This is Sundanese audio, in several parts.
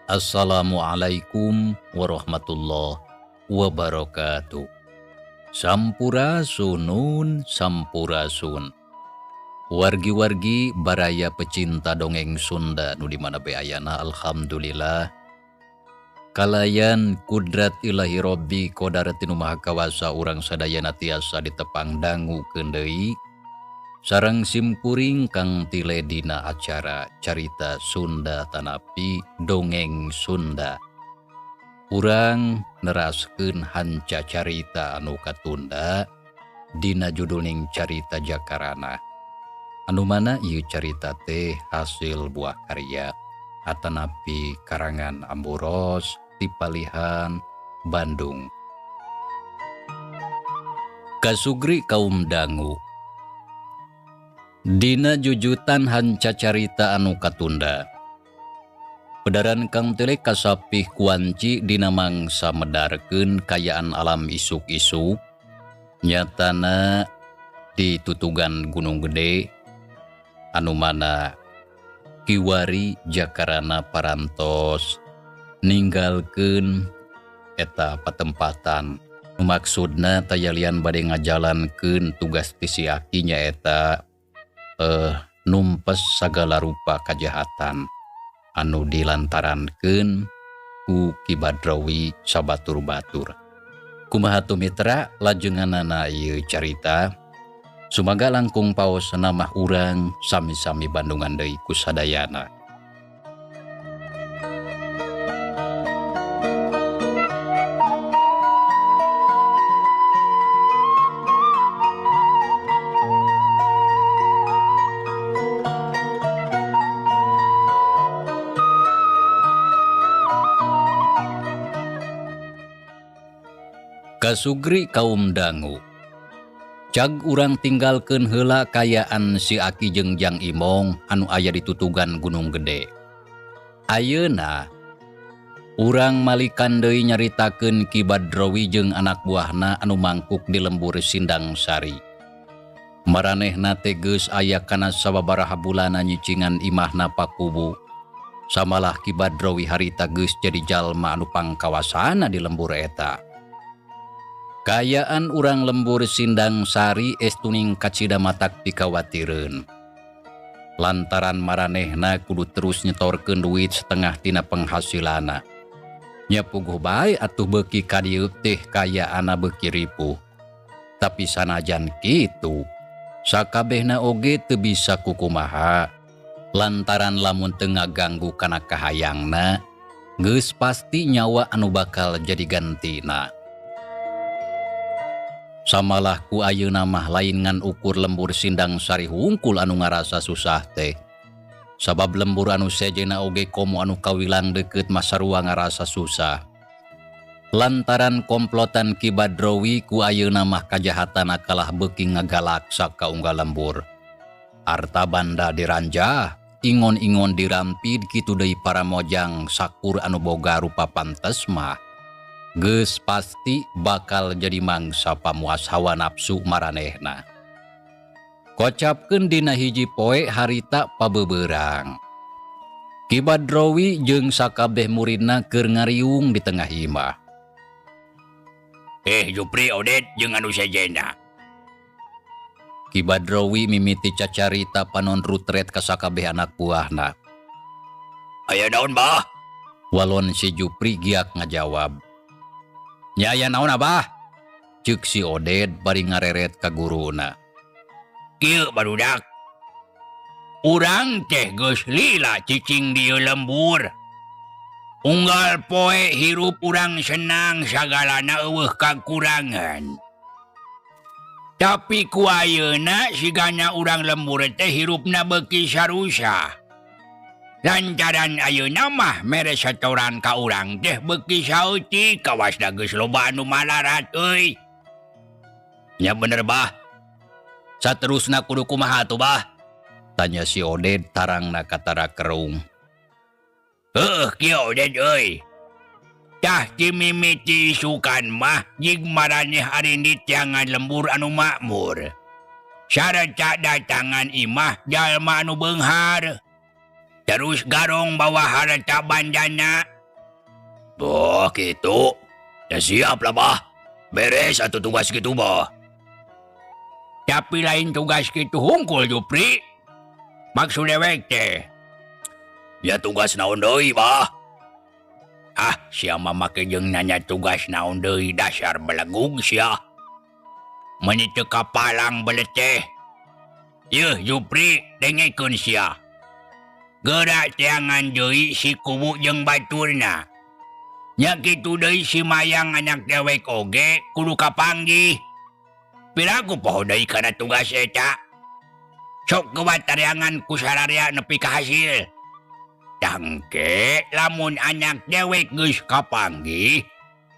Assalamualaikum warahmatullahi wabarakatuh. Sampurasunun sampurasun. Wargi-wargi baraya pecinta dongeng Sunda nu di mana be ayana, alhamdulillah kalayan kudrat ilahi Robbi kodarat nu maha kawasa urang sadayana tiasa ditepang dangu deui sareng simkuring Kang Tile dina acara Carita Sunda tanapi Dongeng Sunda. Urang neraskeun hanca carita anu katunda dina judulning Carita Jakarana. Anu mana ieu carita teh hasil buah karya atanapi karangan Amburos ti Palihan, Bandung. Kasugri kaum dangu. Dina jujutan hanca carita anu katunda. Pedaran Kang Tile kasapih kuanci dina mangsa medarkeun kayaan alam isuk-isuk nyatana di tutugan Gunung Gede anu mana kiwari Jakarana parantos ninggalkeun eta patempatan. Maksudna tayalian bade ngajalankeun tugas ti si aki nyaeta numpes sagala rupa kajahatan anu dilantarankeun ku Ki Badrawi sabatur-batur. Kumaha tu mitra lajenganana ieu carita? Sumaga langkung paos namah urang sami-sami bandungan deui ku sadayana. Kasugri kaum dangu. Cag urang tinggalkeun heula kayaan si Aki jeung Jang Imong anu aya di tutugan Gunung Gede. Ayeuna urang malikan deui nyaritakeun Ki Badrawi jeung anak buahna anu mangkuk di lembur Sindang Sari. Maranehna teh geus aya kana sababaraha bulana nyicingan imahna pakubu. Samalah Ki Badrawi harita geus jadi jalma anu pangkawasana di lembur eta. Kayaan urang lembur Sindang Sari estuning kacida matak pikawatireun. Lantaran maranehna kudu terus nyetorkeun duit setengah tina penghasilanna. Nya puguh bae atuh beuki ka dieu teh kayaanna beuki ripuh. Tapi sanajan kitu, sakabehna oge teu bisa kukumaha. Lantaran lamun teu ngaganggu kana kahayangna, geus pasti nyawa anu bakal jadi gantina. Samalah ku ayeuna mah lain ngan ukur lembur Sindang Sari hungkul anu ngarasa susah teh. Sabab lembur anu sejena oge komo anu kawilang deukeut mah sarua ngarasa susah. Lantaran komplotan Ki Badrawi ku ayeuna mah kajahatana kalah beuki ngagalak sakaunggal lembur. Arta banda diranjah, ingon-ingon dirampid kitu deui para mojang sakur anu boga rupa pantes mah. Geus pasti bakal jadi mangsa pamuas hawa nafsu maranehna. Kocapkeun dina hiji poe harita pabeberang. Ki Badrawi jeung sakabeh muridna keur ngariung di tengah imah. Jupri Odet jeung anu sejena. Ki Badrawi mimiti cacarita panon rutret ka sakabeh anak buahna. Aya naon, Bah? Walon si Jupri giak ngajawab. Nya aya naon Abah? Ceuk si Oded bari ngareret ka guruna. Kieu barudak. Urang teh geus lila cicing di ieu lembur. Unggal poe hirup urang senang sagalana eueuh kakurangan. Tapi ku ayeuna sigana urang lembur teh hirupna beuki sarusah. Lantaran ayeuna mah mere setoran ka urang teh beuki saeutik kawasna geus loba anu malarat euy. Nya bener Bah. Saterusna kudu kumaha atuh Bah? Tanya si Oded tarangna katara kerung. Heuh kieu Oded euy. Tah ti mimiti isukan mah jig maraneh arindit teangan lembur anu makmur. Sarta datangan imah jalma anu beunghar. Terus garong bawa harta bandana. Boh kitu. Ya siap lah Bah. Beres atuh tugas kitu bah. Tapi lain tugas kitu hungkul Jupri. Maksud dewek teh. Ya tugas naon deui Bah? Ah, sia mah make jeung nanya tugas naon deui dasar belegug sia. Meuni teu kapalang belet teh. Yeuh Jupri dengekeun sia. Geura teangan deui si kubu jeung baturna. Nya kitu deui si Mayang anak dewek oge kudu kapanggih. Piraku poho deui kana tugas eta. Sok geuwat tareangan ku sararea nepi ka hasil. Tangke lamun anak dewek geus kapanggih,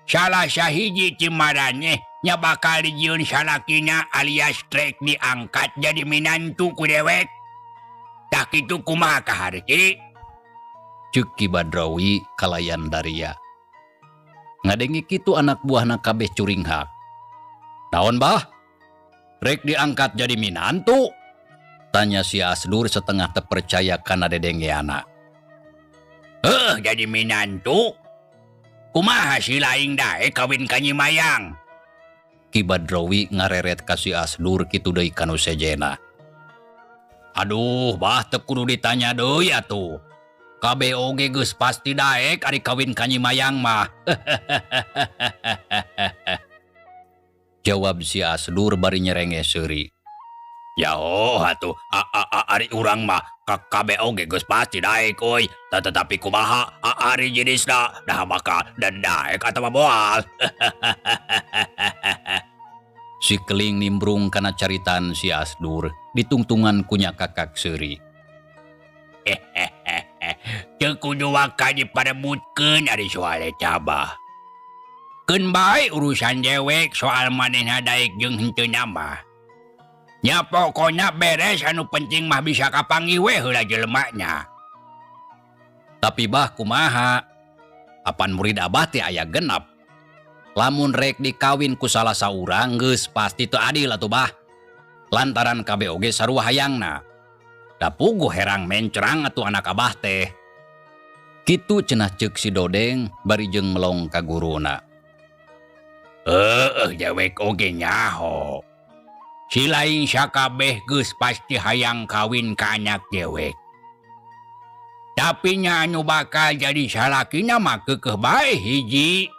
salah sahiji ti maraneh nya bakal dijieun salakina alias trek diangkat jadi minantu ku dewek. Tah kitu kumaha kaharti? Ceuk Ki Badrawi kalayan daria. Ngadenge kitu anak buahna kabeh curinghak. Naon Bah? Rek diangkat jadi minantu? Tanya si Asdur setengah terpercaya kana dedengeana. Heuh, jadi minantu? Kumaha si laing daek kawin ka Nyi Mayang? Ki Badrawi ngareret ka si Asdur kitu deui ka nu sejena. Aduh, Bah teu kudu ditanya deui atuh. Kabeh oge geus pasti daek ari kawin ka Nyi Mayang mah. Jawab si Asdur bari nyerenge seuri. Ya oh atuh, ari urang mah kabeh oge geus pasti daek euy. Tetapi kumaha ari jenisna dah bakal dan daek atawa moal. Si Keling nimbrung kana caritaan si Asdur ditungtungan kunya kakak seuri. Teu kudu waka diparebutkeun ari soal eta bah. Keun bae urusan dewek soal manehna daek jeung henteu mah. Nya pokona beres anu penting mah bisa kapanggih we heula jelemana. Tapi bah kumaha? Apan murid abah teh aya genep. Lamun rek dikawin ku salah saurang geus pasti teu adil atuh bah. Lantaran kabeh oge sarua hayangna. Da puguh herang mencrang atuh anak abah teh. Kitu cenah ceuk si Dodeng bari jeung melong ka guruna. Heueuh dewek oge nyaho. Si lain sakabeh geus pasti hayang kawin ka anak dewek. Tapi nya anu bakal jadi salakina mah keukeuh bae hiji.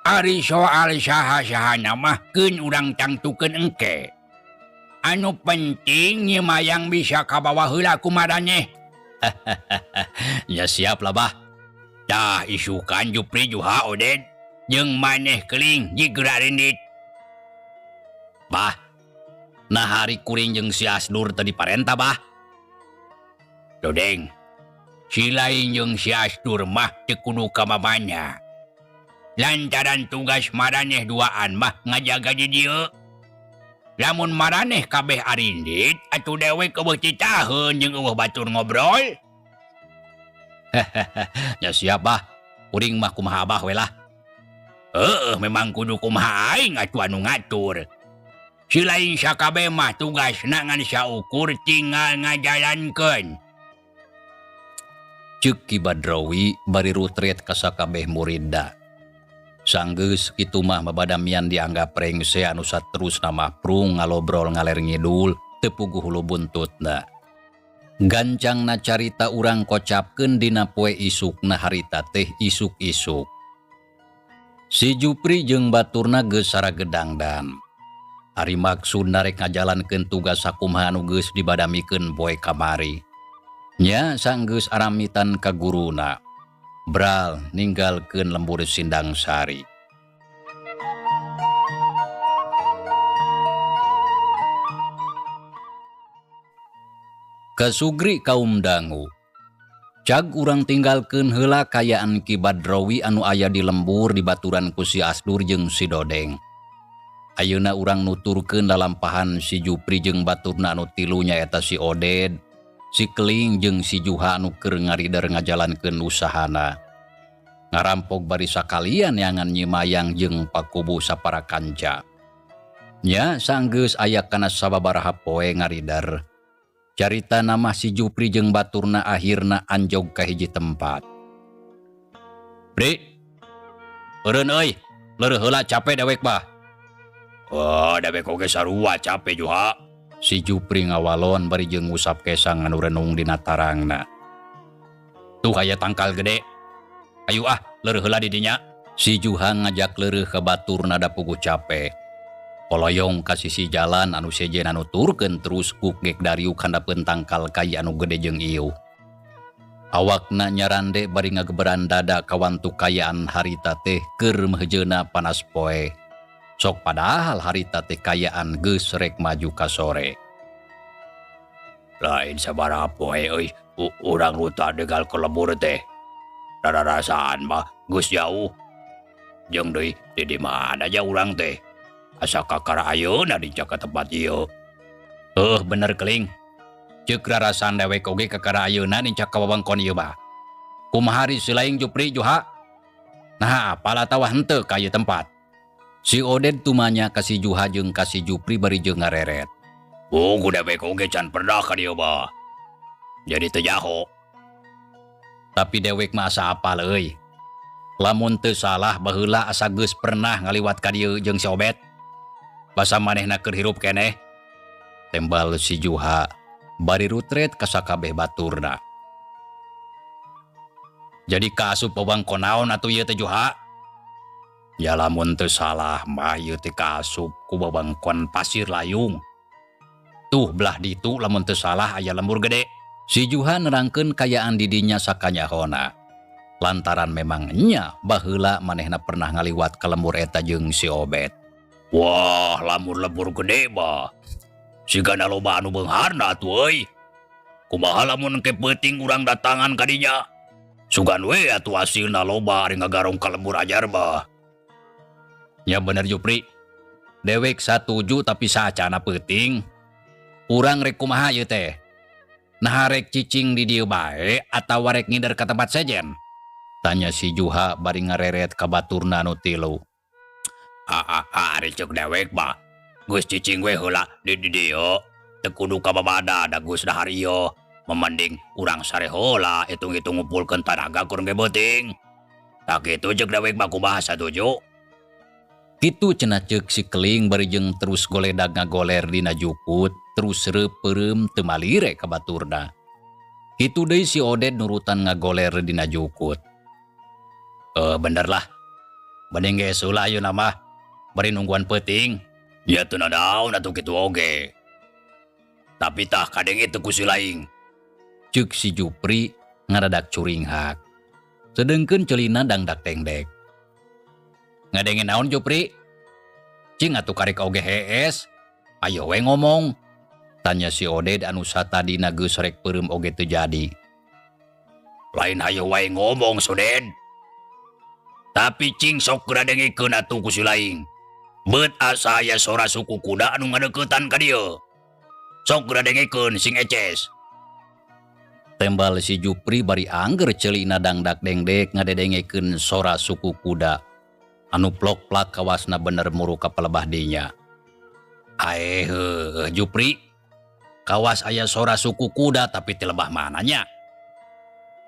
Ari soal saha-sahana mah keun urang tangtukeun engke. Anu penting Nyi Mayang bisa kabawa heula ku maraneh. Ya siap lah bah. Tah isukan Jupri Juha Oded jeung maneh Keling jigeura rindit. Bah, nah hari kuring jeung si Asdur tadi parenta bah. Dodeng, si lain jeung si Asdur mah teu kudu ka mamanya. Lantaran tugas maraneh duaan mah ngajaga di dieu. Lamun maraneh kabeh arindit atuh dewek eueuh titaheun jeung eueuh batur ngobrol. Ya siap bah, kuring mah kumaha abah we lah. Heueuh memang kudu kumaha aing atuh anu ngatur. Si lain sakabeh mah tugasna ngan saukur tinggal ngajalankeun. Ceuk Ki Badrawi bari rutret ka sakabeh muridna. Sanggeus kitu mah babadamian dianggap rengse anu saterusna mah prung ngalobrol ngaler ngidul teu puguh hulu buntutna. Gancangna carita urang kocapkeun dina poe isukna harita teh isuk-isuk. Si Jupri jeung baturna geus saragedangdan. Ari maksudna rek ngajalankeun tugas sakumaha anu geus dibadamikeun poe kamari. Nya sanggeus aramitan ka guruna. Bral ninggalkeun lembur Sindang Sari. Kasugri kaum dangu. Cag urang tinggalkeun heula kayaan Ki Badrawi anu aya di lembur di baturan ku si Asdur jeung si Dodeng. Ayeuna urang nuturkeun lalampahan si Jupri jeung baturna anu tilu nyaeta si Oded, si Keling jeung si Juha anu keur ngarider ngajalankeun usahana. Ngarampok bari sakalian neangan Nyi Mayang jeung pakubu sapara kanca. Nya sanggeus aya kana sababaraha poe ngarider. Carita nama si Jupri jeung baturna akhirna anjog ka hiji tempat. Pri, eureun euy, leureun heula capek dewek bah. Oh, dewek oge sarua capek Juha. Si Jupri ngawalon bari jeung ngusap kesang anu renung dina tarangna. Tuh aya tangkal gede. Ayo ah, leureun heula di dinya. Si Juha ngajak leureun ka baturna da puguh capek. Koloyong ka sisi jalan anu sejen anu turkeun terus gugek dariuk handapeun tangkal kai anu gede jeung ieu. Awakna nyarande bari ngageberan dada kawantu kayaan harita teh keur meujeuna panas poe. Sok padahal harita teh kayaan geus rek maju ka sore. Lain sabaraha poe euy, urang nu tadi gal ke lembur teh. Rarasaan mah geus jauh. Jeung deui di mana aja urang teh. Asa kakara ayeuna dincak ka tempat ieu. Heuh bener Keling. Ceuk rarasaan dewek oge kakara ayeuna nincak ka wewengkon ieu mah. Kumaha ari si laing Jupri Juha? Nah, apal atawa henteu ka ieu tempat? Si Oded tumanya ka si Juha jeung ka si Jupri bari jeung ngareret. Oh, ku dewek oge can pernah ka dieu mah. Jadi teu nyaho. Tapi dewek mah asa apal euy. Lamun teu salah baheula asa geus pernah ngaliwat ka dieu jeung si Obet. Basa manehna keur hirup keneh. Tembal si Juha bari rutret ka sakabeh baturna. Jadi kaasup wewengkon naon atuh ieu teh Juha? Ya lamun teu salah mah ieu teh kaasup ku wewengkon Pasir Layung. Tuh belah ditu lamun teu salah aya lembur gede. Si Juha nerangkeun kayaan di dinya sakanyahona. Lantaran memang nya baheula manehna pernah ngaliwat ka lembur eta jeung si Obet. Wah, lamun lembur gede mah. Sigana loba anu beungharna atuh euy. Kumaha lamun engke peuting urang datangan ka dinya? Sugan we atuh hasilna loba ari ngagarong ka lembur anyar mah. Ya bener Jupri. Dewek satuju tapi saacana peuting. Urang rek kumaha ieu teh? Nah rek cicing di dieu bae atawa rek ngider ka tempat sejen? Tanya si Juha bari ngareret ka baturna anu tilu. Ari ceuk dewek mah. Geus cicing we heula di dieu. Teu kudu ka babada da geus dahar ieu. Memending urang sare heula hitung-hitung ngumpulkeun tanaga kur engke beuting. Tah kitu ceuk dewek mah kumaha satuju? Kitu cenah ceuk si Keling bari jeung terus goledag ngagoler dina jukut, terus reupeurem teu malire ka baturna. Kitu deui si Oded nurutan ngagoler dina jukut. Bener lah. Mending geus heula ayeuna mah. Bari nungguan peuting. Ya teu nanaon atuh kitu oge. Tapi tah kadenge teu ku si laing. Ceuk si Jupri ngadadak curinghak. Sedengkeun ceulina dangdak dengdek. Ngadenge naon Jupri? Cing atuh karek oge hees. Ayo we ngomong. Tanya si Oded anu satadina geus rek peureum oge teu jadi. Lain hayo wae ngomong Soded. Tapi cing sok geura dengekeun atuh ku si laing. Beut asa aya sora suku kuda anu ngadeuketan ka dieu. Sok geura dengekeun sing eces. Tembal si Jupri bari angger ceulina dangdak dengdek ngadedengekeun sora suku kuda. Anu plok-plak kawasna bener muru ka pelebah dinya. Aeh heuh Jupri, kawas aya sora suku kuda tapi ti lebah mananya?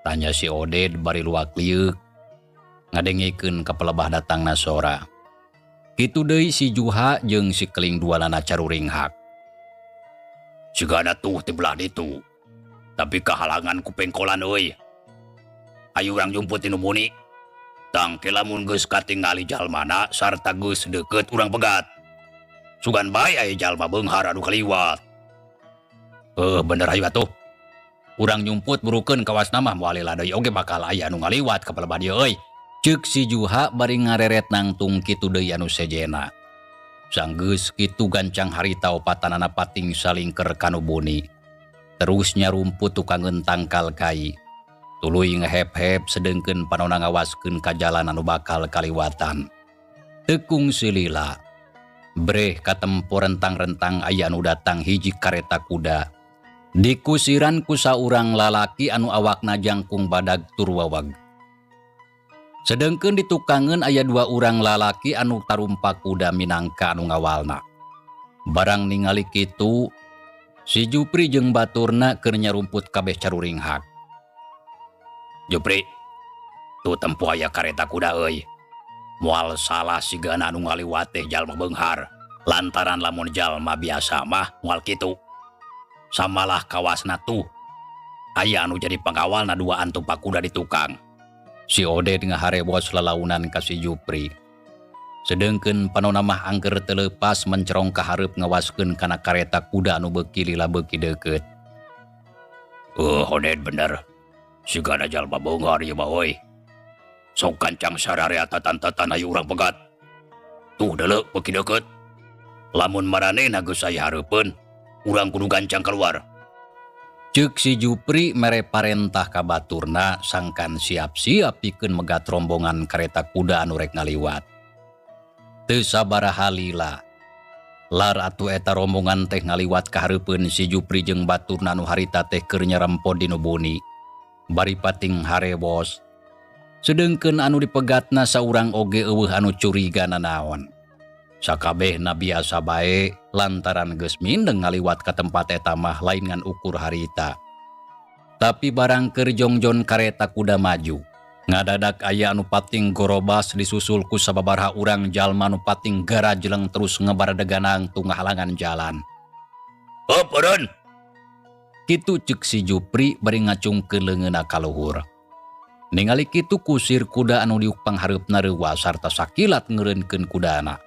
Tanya si Oded bari luak lieuk ngadengekeun ka pelebah datangna sora. Kitu deui si Juha jeung si Keling duanana caruringhak. Sigana tuh ti belah ditu. Tapi kahalangan ku pengkolan euy. Ayo urang jumput ti nu buni. Tangke lamun geus katingali jalmana sarta geus deukeut urang pegat. Sugan bae aya jalma beunghar anu kaliwat. Bener ayo atuh. Urang nyumput burukeun kawasna mah moal lila deui oge bakal aya anu ngaliwat ka palebah dieu euy. Ceuk si Juha bari ngareret nangtung kitu deui anu sejena. Sanggeus kitu gancang harita opatanana pating salingker ka nu buni. Terus nyarumput tukangeun tangkal kai. Tuluy ngehep-hep sedengkeun panona ngawaskeun ka jalan anu bakal kaliwatan. Teu kungsi lila. Breh katempo rentang-rentang aya anu datang hiji kareta kuda. Dikusiran ku saurang lalaki anu awakna jangkung badag tur wawag. Sedengkeun di tukangeun aya dua urang lalaki anu tarumpak kuda minangka anu ngawalna. Barang ningali kitu, si Jupri jeung baturna keur nyarumput kabeh caruringhak. Jupri, tuh tempo aya kareta kuda euy. Moal salah sigana anu ngaliwat teh jalma beunghar. Lantaran lamun jalma biasa mah moal kitu. Samalah kawasna tuh. Aya anu jadi pengawalna duaan tumpak kuda di tukang. Si Oded ngaharewos lalaunan ka si Jupri. Sedengkeun panona mah angger teu leupas mencerong ka hareup ngawaskeun kana kareta kuda anu beuki lila beuki deukeut. Oded bener. Sigana jalma beunghar ieu mah euy. Sok gancang sararea tatan-tatan ayo urang pegat. Tuh deuleu beuki deukeut. Lamun maranehna geus aya hareupeun, urang kudu gancang keluar. Ceuk si Jupri mere parentah ka baturna sangkan siap-siap pikeun megat rombongan kareta kuda anu rek ngaliwat. Teu sabaraha lila. Lar atuh eta rombongan teh ngaliwat ka hareupeun si Jupri jeung baturna anu harita teh keur nyarempod di nu buni. Bari pating harewos. Sedengkeun anu dipegatna saurang oge eueuh anu curiga nanaon. Sakabehna biasa bae lantaran geus mindeng ngaliwat ka tempat eta mah lain ngan ukur harita. Tapi barang keur jongjon kareta kuda maju. Ngadadak aya anu pating gorobas disusul ku sababaraha urang jalma anu pating garajleng terus ngebaradeganang tu ngahalangan jalan. Hop, eureun. Kitu ceuk si Jupri bari ngacungkeun leungeunna ka luhur. Ningali kitu kusir kuda anu diuk panghareupna reuwas sarta sakilat ngeureunkeun kudana.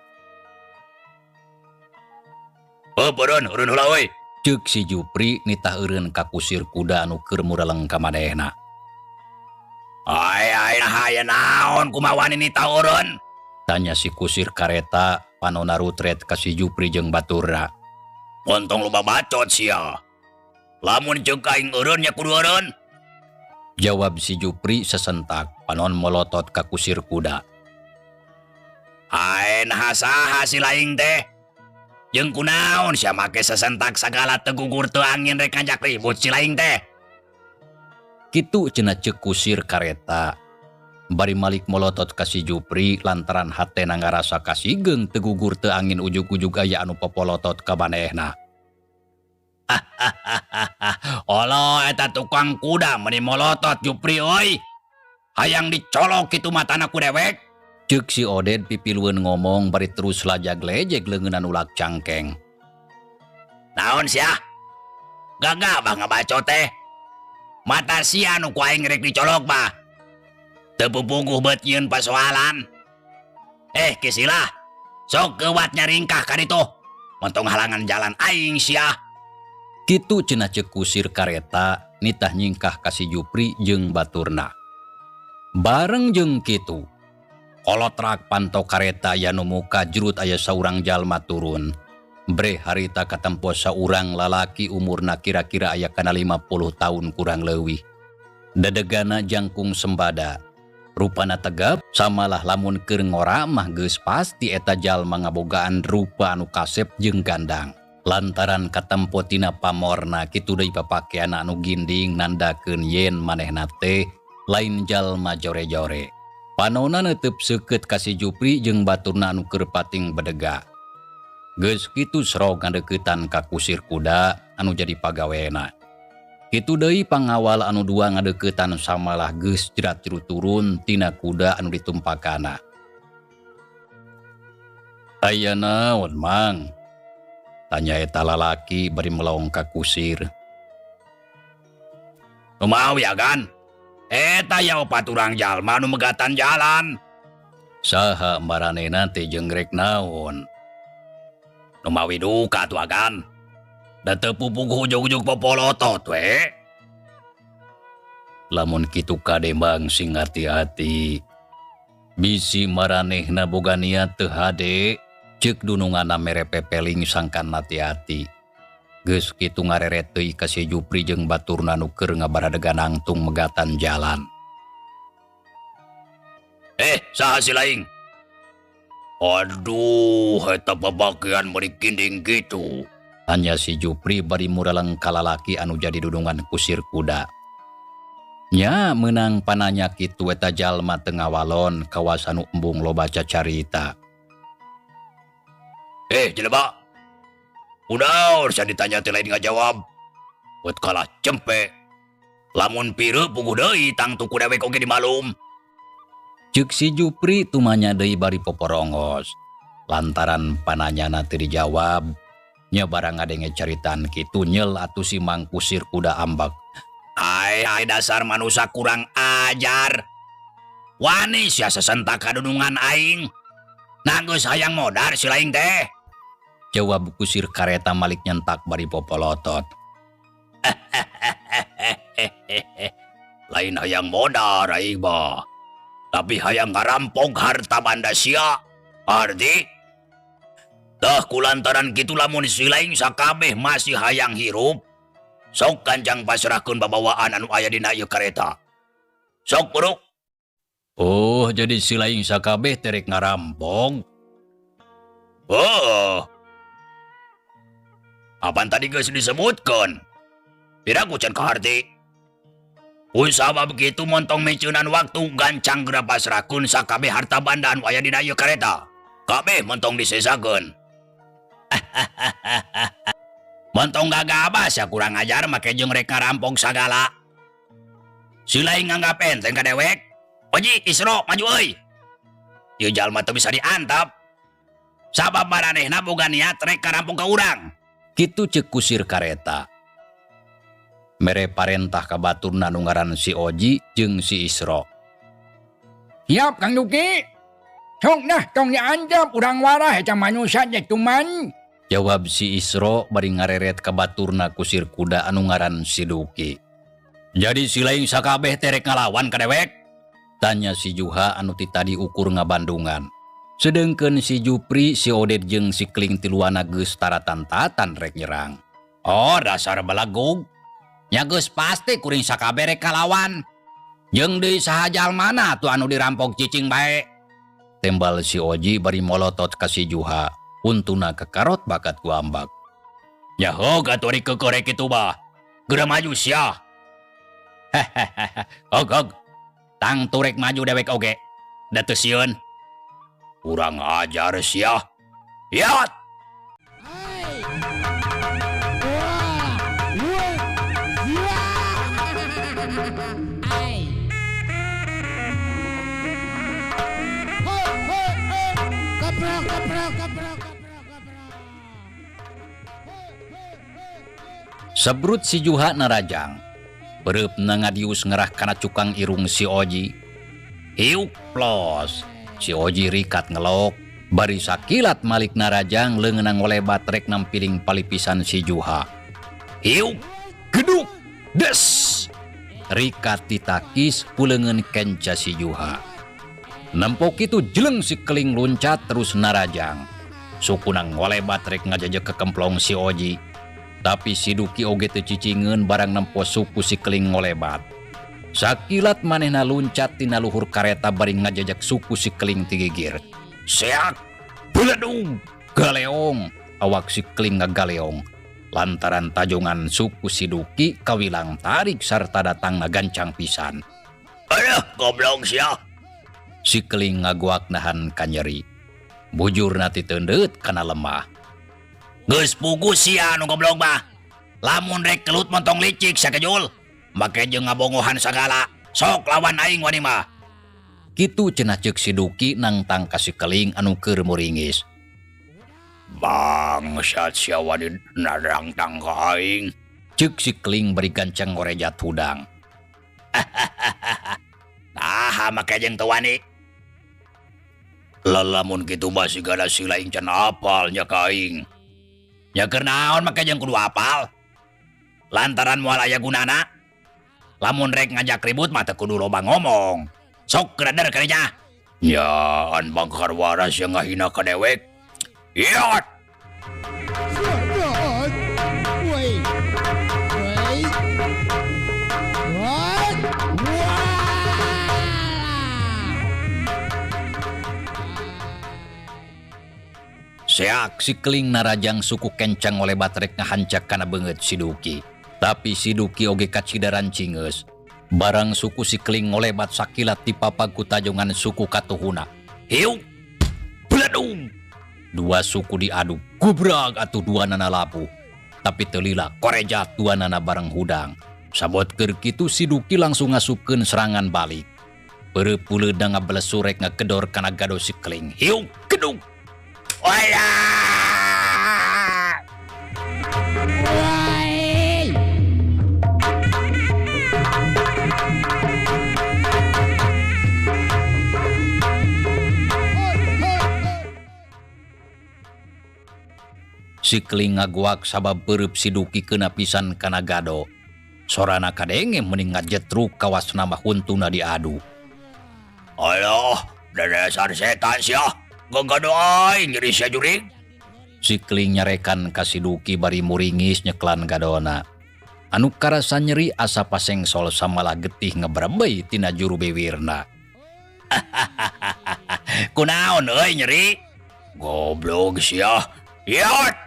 Hop, eureun, eureun heula euy. Ceuk si Jupri nitah eureun ka kusir kuda anu keur mureleng ka manehna. Ai ai aya naon kumaha wani nitah eureun? Tanya si kusir kareta panona rutret ka si Jupri jeung baturna. Pontong loba bacot sia. Lamun ceuk aing eureun nya kudu eureun. Jawab si Jupri sesentak panon molotot ka kusir kuda. Ai naha saha si laing teh? Jeung kunaon sia make sesentak sagala teu gugur teu angin rek ngajak ribut si laing teh? Kitu cenah ceuk kusir kareta. Bari malik molotot ka si Jupri lantaran hatena ngarasa kasigeung teu gugur teu angin ujug-ujug aya anu popolotot ka manehna. Olo eta tukang kuda meuni molotot Jupri euy. Hayang dicolok kitu matana ku dewek. Ceuk si Oded pipilueun ngomong bari terus lajag-lejeg leungeunna nulak cangkeng. Naon sia? Gagah bah ngabacot teh. Mata sia nu ku aing rek dicolok mah. Teu pupuguh beut nyieun pasoalan. Kisilah. Sok geuwat nyaringkah ka ditu. Montong halangan jalan aing sia. Kitu cenah ceuk kusir kareta nitah nyingkah ka si Jupri jeung baturna. Bareng jeung kitu, kolotrak panto kareta aya nu muka jurut aya saurang jalma turun. Breh harita katempo saurang lalaki umurna kira-kira aya kana 50 tahun kurang leuwih. Dedegana jangkung sembada. Rupana tegap, samalah lamun keur ngora mah geus pasti eta jalma ngabogaan rupa anu kasep jeung gandang. Lantaran katempo tina pamorna kitu deui papakeanna anu ginding nandakeun yen manehna teh lain jalma jore-jore. Panona neuteub seukeut ka si Jupri jeung baturna anu keur pating bedega. Geus kitu serog ngadeuketan ka kusir kuda anu jadi pagawena. Kitu deui pangawal anu dua ngadeuketan samalah geus jerat-jerut turun tina kuda anu ditumpakana. Aya naon, Mang? Tanya eta lalaki bari melong ka kusir. Nu mawi agan. Eta ya opat urang jalma nu megatan jalan. Saha maranehna teh jeung rek naon? Nu mawi duka atuh agan. Da teu pupuguh ujug-ujug popolotot we. Lamun kitu kade Mang sing hati-hati. Bisi maranehna boga niat teu hade, ceuk dununganna mere pepeling sangkan hati-hati. Geus kitu ngareret deui ka si Jupri jeung baturna nu keur ngabaradegan nangtung megatan jalan. Saha si laing? Aduh, eta babagian meuni ginding kitu. Tanya si Jupri bari mureleng ka lalaki anu jadi dudungan kusir kuda. Nya meunang pananya kitu eta jalma teu ngawalon kawas anu embung loba cacarita. Jelema. Udah, usah ditanya teh lain ngajawab. Buat kalah cempe. Lamun pireu puguh deui tangtu ku dewek oge dimalum. Ceuk si Jupri tumanya deui bari poporongos. Lantaran pananyana teu dijawab, nya barang ngadenge caritaan kitu nyel atuh si Mang Kusir kuda ambek. Ai, ai dasar manusia kurang ajar. Wani sia sesentak kadunungan aing. Nah geus hayang modar si laing teh. Jawab kusir kareta malik nyentak bari popolotot. Lain hayang modar aing mah. Tapi hayang ngarampok harta banda sia. Arti? Tah kulantaran kitu lamun si laing sakabeh masih hayang hirup. Sok gancang pasrahkeun babawaan anu aya dina ieu kareta. Sok buruk. Oh, jadi si laing sakabeh terek ngarampok. Oh. Apan tadi geus disebutkeun? Piraku can kaharti. Usah begitu montong miceunan waktu gancang geura pasrahkeun sakabeh harta banda anu aya dina ieu kareta. Kabeh montong disesakeun. Montong gagabah sia kurang ajar make jeung rek ngarampok sagala. Si laing nganggap enteng ka dewek. Oji, Isro, maju euy. Ieu jalma teu bisa diantap. Sabab maranehna boga niat rek ngarampok ka urang. Kitu ceuk kusir kareta. Mere parentah ka baturna nu ngaran si Oji jeung si Isro. Siap Kang Duki. Sok nah tong diantep urang warah eta manusia teh tuman. Jawab si Isro bari ngareret ka baturna kusir kuda anu ngaran si Duki. Jadi si laing sakabeh teh rek ngalawan ka dewek? Tanya si Juha anu ti tadi ukur ngabandungan. Sedengkeun si Jupri, si Oded jeung si Kling tiluana geus taratan-tatan rek nyerang. Oh, dasar belagug. Nya geus pasti kuring sakabeh rek kalawan. Jeung deui saha jalmana atuh anu dirampok cicing bae. Tembal si Oji bari molotot ka si Juha. Untuna kekarot bakat ku ambak. Nyaho atuh ari kekorek kitu bah. Geura maju sia. Hehehe. Og og. Tang turek maju dewek oge. Da teu sieun. Kurang ajar sia. Yat. Sebrut si Juha narajang. Bereupna ngadius ngerah kana cukang irung si Oji. Hiuk plos. Si Oji rikat ngelok. Bari sakilat malik narajang leungeunna ngolebat rek nampiling palipisan si Juha. Hiuk geduk des. Rikat ditakis puleungeun kenca si Juha. Nempok itu jeleng si Keling luncat terus narajang. Sukuna ngolebat rek ngajajeg ke kemplong si Oji. Tapi si Duki oge teu cicingeun barang nempo suku si Keling ngolebat. Sakilat manehna luncat tina luhur kareta bari ngajajeg suku si Keling tigigir. Seak, beledung, galeong, awak si Keling ngagaleong. Lantaran tajongan suku si Duki kawilang tarik sarta datang ngagancang pisan. Aduh, goblok sia. Si Keling ngaguak nahan kanyeri. Bujurna titendeut kana lemah. Geus pugu sia nu goblok mah. Lamun rek kelut montong licik sakejul. Make jeung ngabongohan sagala. Sok lawan aing wani mah. Kitu cenah ceuk si Duki nangtang ka si Keling anu keur muringis. Bangsat sia wani narangtang ka aing. Ceuk si Keling bari gancang ngorejat hudang. Naha make jeung teu wani. Lalamun kitu mah sigana si lain can apal nya ka aing. Nya keur naon make jeung kudu apal? Lantaran moal aya gunana. Lamun rek ngajak ribut mah teu kudu loba ngomong. Sok gereder kadinya. Nya an bangkar waras yang ngahina ka dewek. Iot. Seak si Keling narajang suku kencang oleh batrek ngahancak kana beungeut si Duki. Tapi si Duki oge kacidaran cingeus. Barang suku si Keling ngolebat sakilat dipapag ku tajongan suku katuhuna. Hiu! Beledung! Dua suku diadu, gubrag atuh dua nana labuh. Tapi teu lila korejat dua nana bareng hudang. Sabot keur kitu si Duki langsung ngasupkeun serangan balik. Peureup puleudna ngabelesurek ngagedor kana gado si Keling. Hiu! Gedung! Oya! Si Keling ngaguak sabab peureub si Duki keuna pisan kana gado. Sorana kadenge meuning ngajetruk kawas nama huntuna diadu. Alah, dasar setan sia. Gagado aing nyeri sia jurig. Si Keling nyarekan ka si Duki bari muringis nyeklan gadona. Anu karasa nyeri asa pasengsol samalah getih ngebrebei tina juru bewirna. Kunaon euy nyeri? Goblok sia. Iot!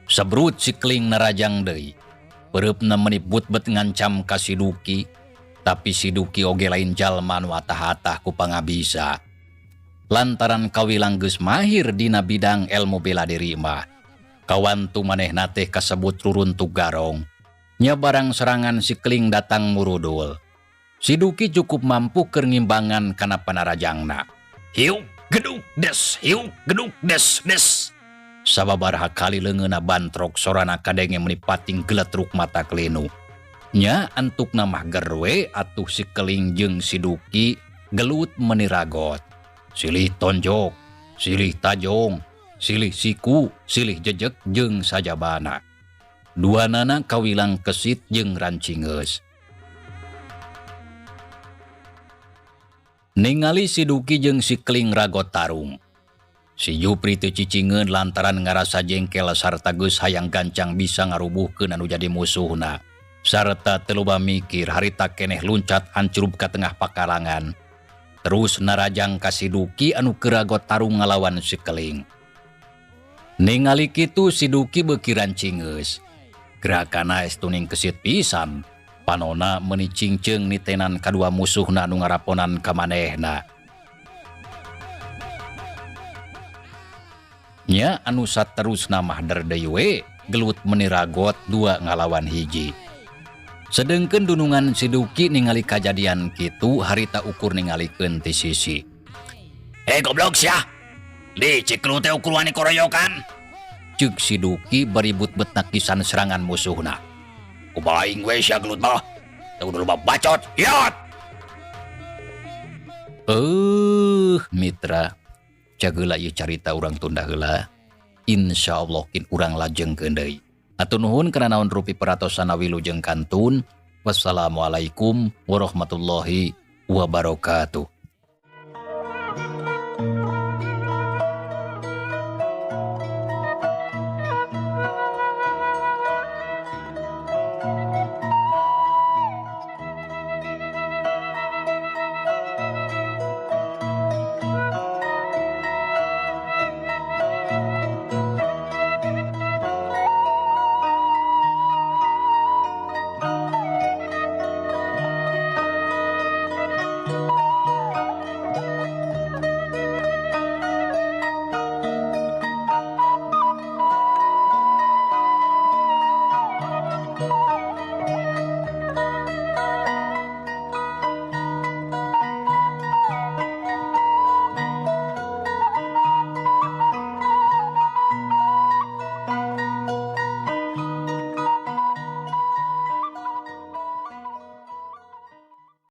Sebrut si Keling narajang deui. Peureupna meuni but-bet ngancam ka si Duki, tapi si Duki oge lain jalma nu atah-atah ku pangabisa. Lantaran kawilang geus mahir dina bidang ilmu bela diri mah. Kawantu manehna teh kasebut ruruntuk garong. Nya barang serangan si Keling datang murudul. Si Duki cukup mampu keur ngimbangan kana panarajangna. Hiu geduk des, hiu geduk des des. Sababaraha kali leungeunna bantrok sorana kadenge meuni pating geletruk mata kelinu. Nya antukna mah gerwe atuh si Keling jeung si Duki gelut meuni ragot. Silih tonjok, silih tajong, silih siku, silih jejek jeung sajabana. Duanana kawilang kesit jeung rancingeus. Ningali si Duki jeung si Keling ragot tarung. Si Jupri teu cicingeun lantaran ngarasa jengkel sarta geus hayang gancang bisa ngarubuhkeun anu jadi musuhna. Sarta teu loba mikir harita keneh luncat hancurub ka tengah pakarangan. Terus narajang ka si Duki anu keur ragot tarung ngalawan si Keling. Ningali kitu si Duki beuki rancingeus. Gerakana estuning kesit pisan. Panona meuni cingceung nitenan kadua musuhna anu ngaraponan ka manehna. Nya anu saterusna mah derdeui we gelut meuni ragot dua ngalawan hiji. Sedengkeun dunungan si Duki ningali kajadian kitu harita ukur ningalikeun ti sisi. Hei goblok sia. Licik lu teh ukur wani koroyokan. Ceuk si Duki baribut bet nakisan serangan musuhna. Kumaha aing we sia gelut mah. Teu kudu loba bacot. Iot. Mitra. Cageula ieu carita urang tunda heula. Insyaallah kin urang lajengkeun deui. Atur nuhun kana naon rupi peratosan wilujeng kantun. Wassalamualaikum warahmatullahi wabarakatuh.